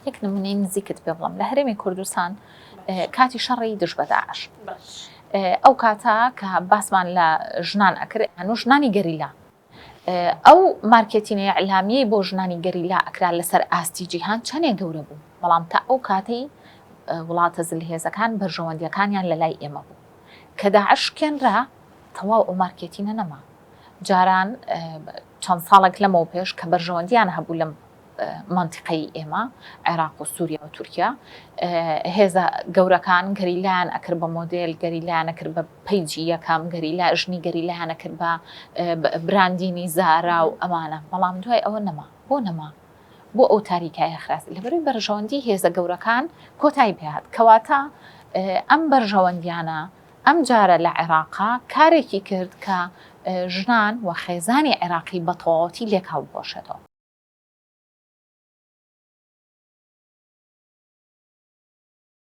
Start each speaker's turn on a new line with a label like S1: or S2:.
S1: یەک نمونەی نزیکت پێ بڵم لە هەرێمی کوردستان کاتی شەڕی دژ بە داعش ئەو کاتە کە باسمان لە ژنان ئەکرد هەنوو ژنانی گەریلا ئەو مارکێتینە ئیعلامیەی بۆ ژنانی گەریلا ئەکرا لەسەر ئاستی جیهان چەنێ گەورە بوو، بەڵام تا ئەو کاتەی وڵاتە زلهێزەکان بەرژەوەندیەکانیان لەلای ئێمە بوو. کە داعش شکێنرا تەواو ئەو مارکێتینە نەما. جاران چەند ساڵێک لەمەو پێش کە بەرژەوەندیان هەبوو لەم مەنتیقەی ئێمە، عێراق و سووریا و تورکیا، هێزە گەورەکان گەریلایان ئەکرد بە مۆدێل، گەریلایان ئەکرد بە پەیجی یەکەم، گەریلا ژنی گەریلایان ئەکرد بە براندینی زارا و ئەمانە، بەڵام دوای ئەوە نەما. بۆ نەما؟ بۆ ئەو تاریکایە خراس؟ لەبەرئەوەی بەرژەوەندی هێزە گەورەکان کۆتایی پێهات. کەواتە ئەم بەرژەوەندیانە ئەم جارە لە عێراقا کارێکی کرد کە ژنان و خێزانی عێراقی بە تەواوەتی لێک هەڵبوەشێتەوە.